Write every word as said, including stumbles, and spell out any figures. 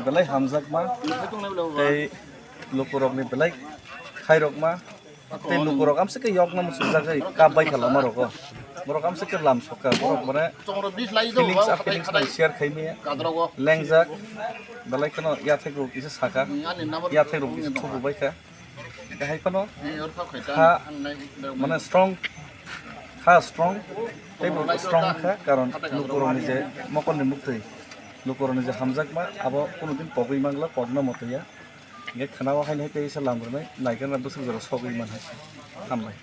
Belai hamjakma tei lukurokni belai khairokma tei lukurok amsike yokna muchungjagwi kap bai kha lama rogo. Borok amsike lam sokha, borok mane feelings a feelings bai share khaimaya lengjak. Belai kheno yathek rok kisa sakha, yathek rok kisa thubu bai kha. Hai phano ha mane strong, ha strong tei bo strong kha, karon lukurokni je mokolni muktwi, lukurokni je hamjakma abo kunudin pogwi mangla, pogna motoya. Hingke khwnao haino hai tei se lam rwnai, naikhe na bwswk jora sogwi manha. Hambai.